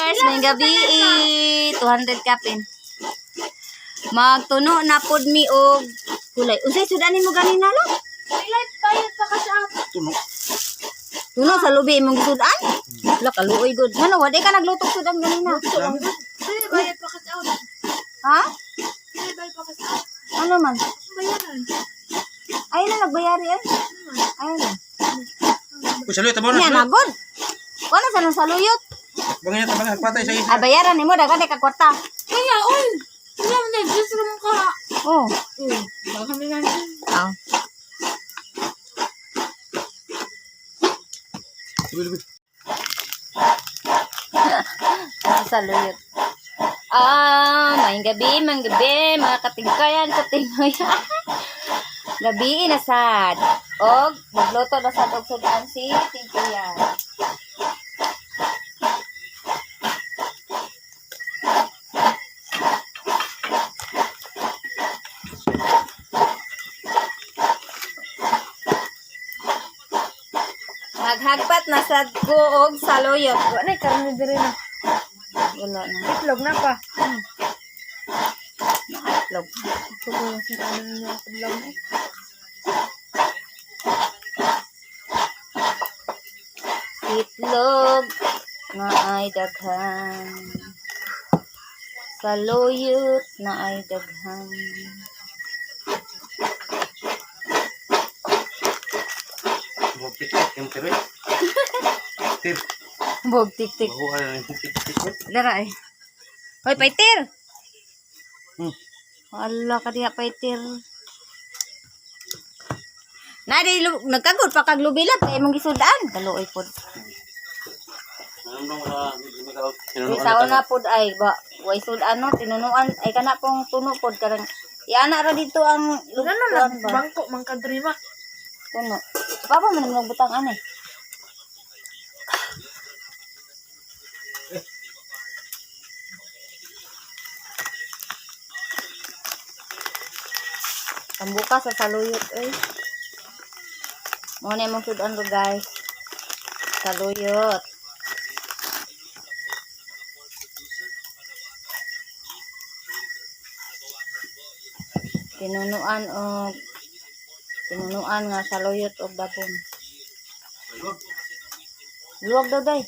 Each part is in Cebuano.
Viewers, may gabi 200 kapin. Magtuno na pod mi og gulay. Unsay sudan nimo ganina lo? Light bayad pa ka siya. Tuno. Tuno sa lubi imong gisudan? Wala kaluoy gud. Ngano wa di ka nagluto og sudan ganina? Pili bayad pa ka siya. Ha? Pili bayad pa ka siya. Ano man? Bayaran. Ay na nagbayari ay. Ay na. Uy, saluyot, tabo na. Nya Saluyot. na gud. Wala sa nang saluyot. Bangin na, tabangin. Patay sa isa. Ay bayaran nimo daghan kay ka kwarta. Kaya, oy! Wala mo na, Diyos naman ka. Oh. Oh, baka kami lang. Aw. Lubi, lubi. Sa saluyot. May gabi, mga katingkayan, katingoyan. Gabi na sad. Og magluto na sad og sudan si Tingkuyan. Maghagpat na sad ko og saluyot. Wala na, karne diri na. Wala na. Itlog na pa. Nakatlog. Ito ko lang sa ano niya, itlog na eh. Itlog na ay daghan. Saluyot na ay daghan. Tik-tik, yung tiro eh. Tip. Bog tik-tik. Makuha na yung tik-tik. Eh. Dara eh. Hoy, paitir! Ala ka diha, paitir. Na di nagkagod pa kag lubilab kay imong gisudan. Kaluoy pod. Di sa una pod ay ba way sudan no tinunuan ay kana pong tuno pod karang iana ra dito ang Wala na, kuan ba? bangko, mang kadrima. Tuno. Papa man ang butang ani. Tambuka sa saluyot oy. Mo na imong sudan ko, guys. Saluyot. Tinunuan og tinunuan nga saluyot og dabon. Luwag daw day.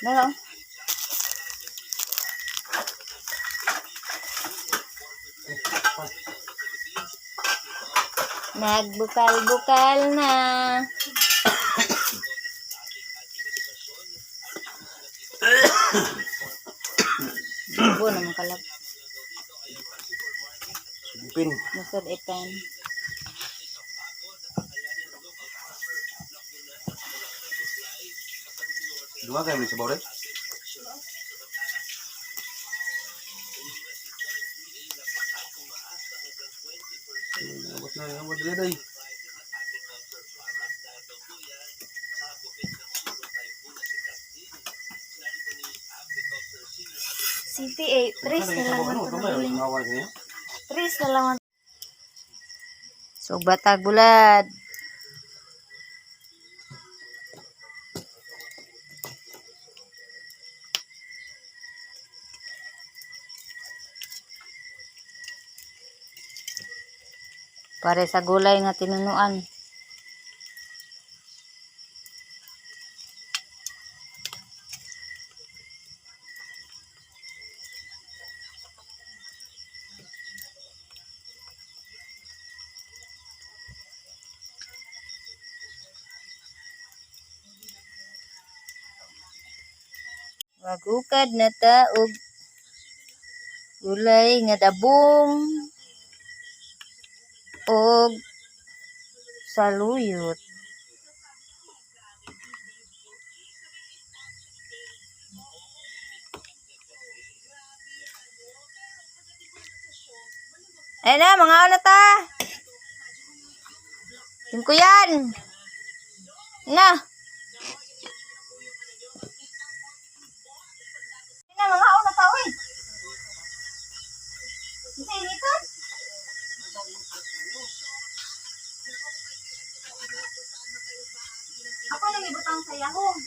Dalo. Nagbukal-bukal na. Buo naman kalap. Pin. Musod ipan. Dua kayo sa bawre. Abot na, abot na day. CTA, tres na lang Ano, ang kamay, tanong. niya? Tres na lang ang So, batag bulad. Pare sa gulay nga tinunuan. Magukad na ta og gulay nga dabong og saluyot. Ayun na, mga ano ta. Team ko yan. Na. Ayun na, mga ano ta, uy. Yahong.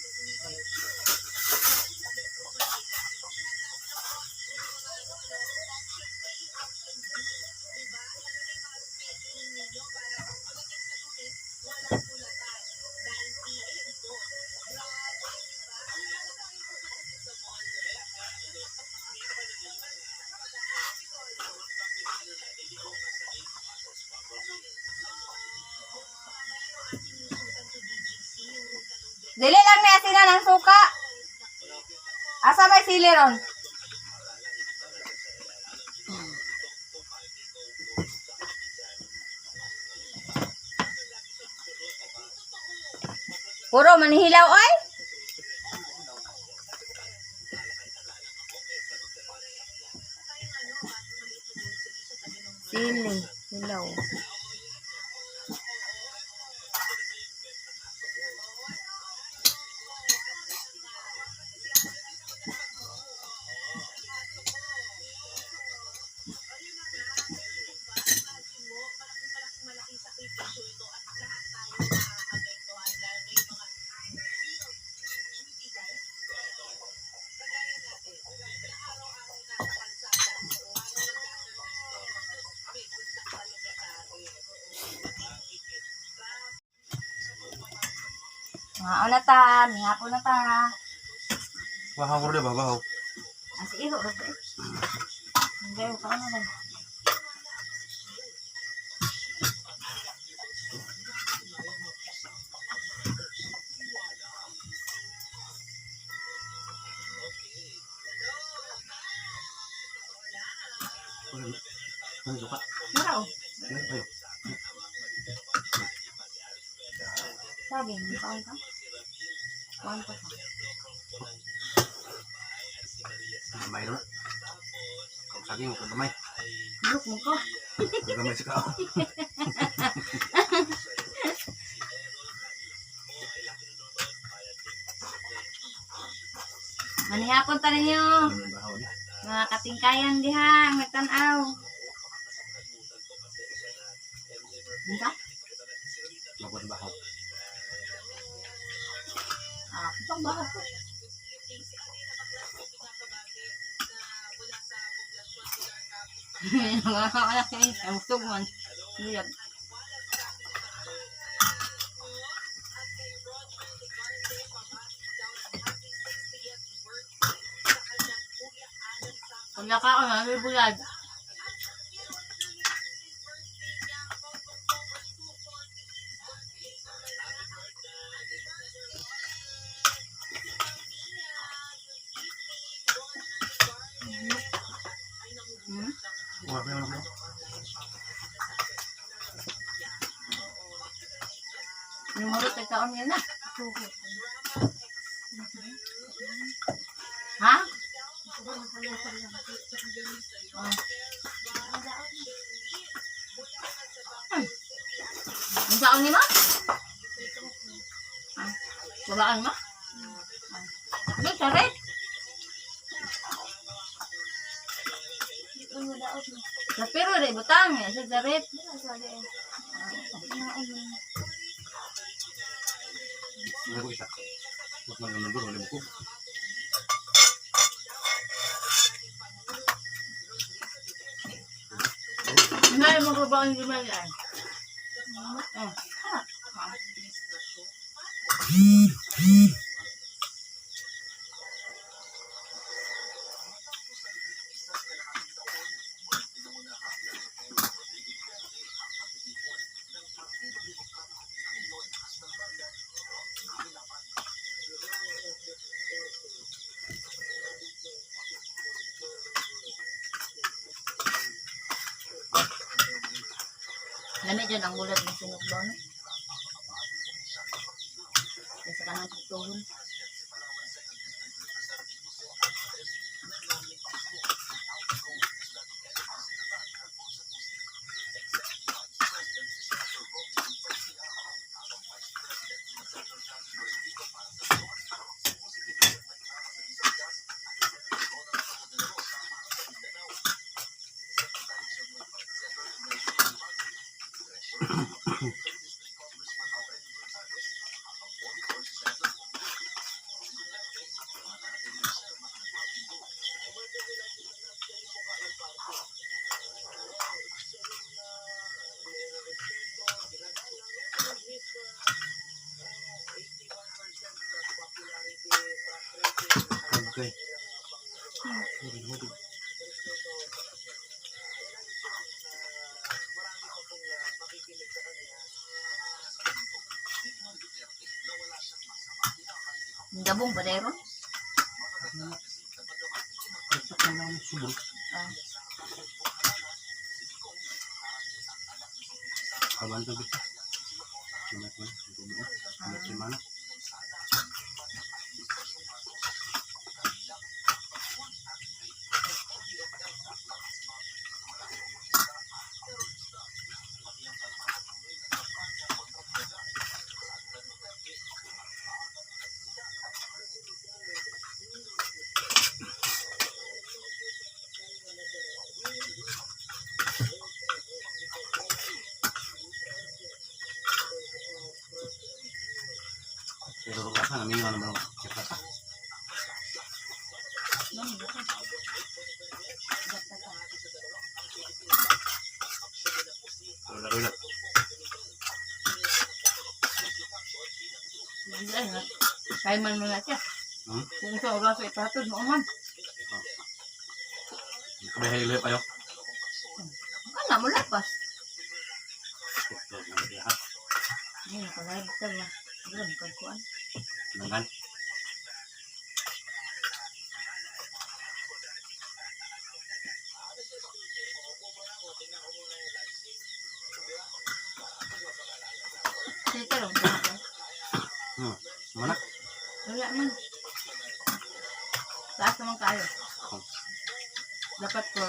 Dili lang may asinan ang suka. Asa may sili ron? Puro manhilaw ay. Sili, hilaw. Mga na ta, mihapon na ta. Bahaw ko rin ba? Bahaw. As iho ra to, eh. Hindi ko ano lang. Ano suka? Mura oh. Ano ayo? Sabi, may kaon ka? Kaon ka sa. Gamay na. Kung saging, kung gamay. Look mo ko. Kung gamay sa kao. Manihapon ta ninyo. Ano yung bahaw niya? Mga katingkayan diha, nagtan-aw. Unsa? Mabot bahaw. Ah, kitang baha ko. Ang busog man. Bulag. Pag nakaon, ano bulag? Hmm? Wala pa yung ano. Yung murot ay kaon yun na. Ha? Oh. Ang saon ni ma? Ah, babaan mo? Ah. Ano, sarit? Ano daot mo? Sa pero rin, butang eh. Sa sarit. Wala sa eh. Naon mo. Ano ko isa? Mas man naman doon, wala ko. Hindi mo ko ba ang gumaya? Oh. Lami dyan ang gulat ng sinugbo, no? Kaysa ka nang tutuhon. Okay. Hurog, hurog. Gabong ba dero? Dapat na lang ang subol. Ah. Kawan to bisa. Cuma ko, cuma cuma. Pero ka na mingon naman ako. Siya pa. Wala wala. Kaya man mo na siya. Hmm? Kung sa oras ay patod mo man. Nakabahili kayo. Ano mo lapas? Ay, nakalive ka ba? Wala, magkagkuan. Nangan. Sige ka lang. Mana? Wala man. Taas naman kayo. Dapat ko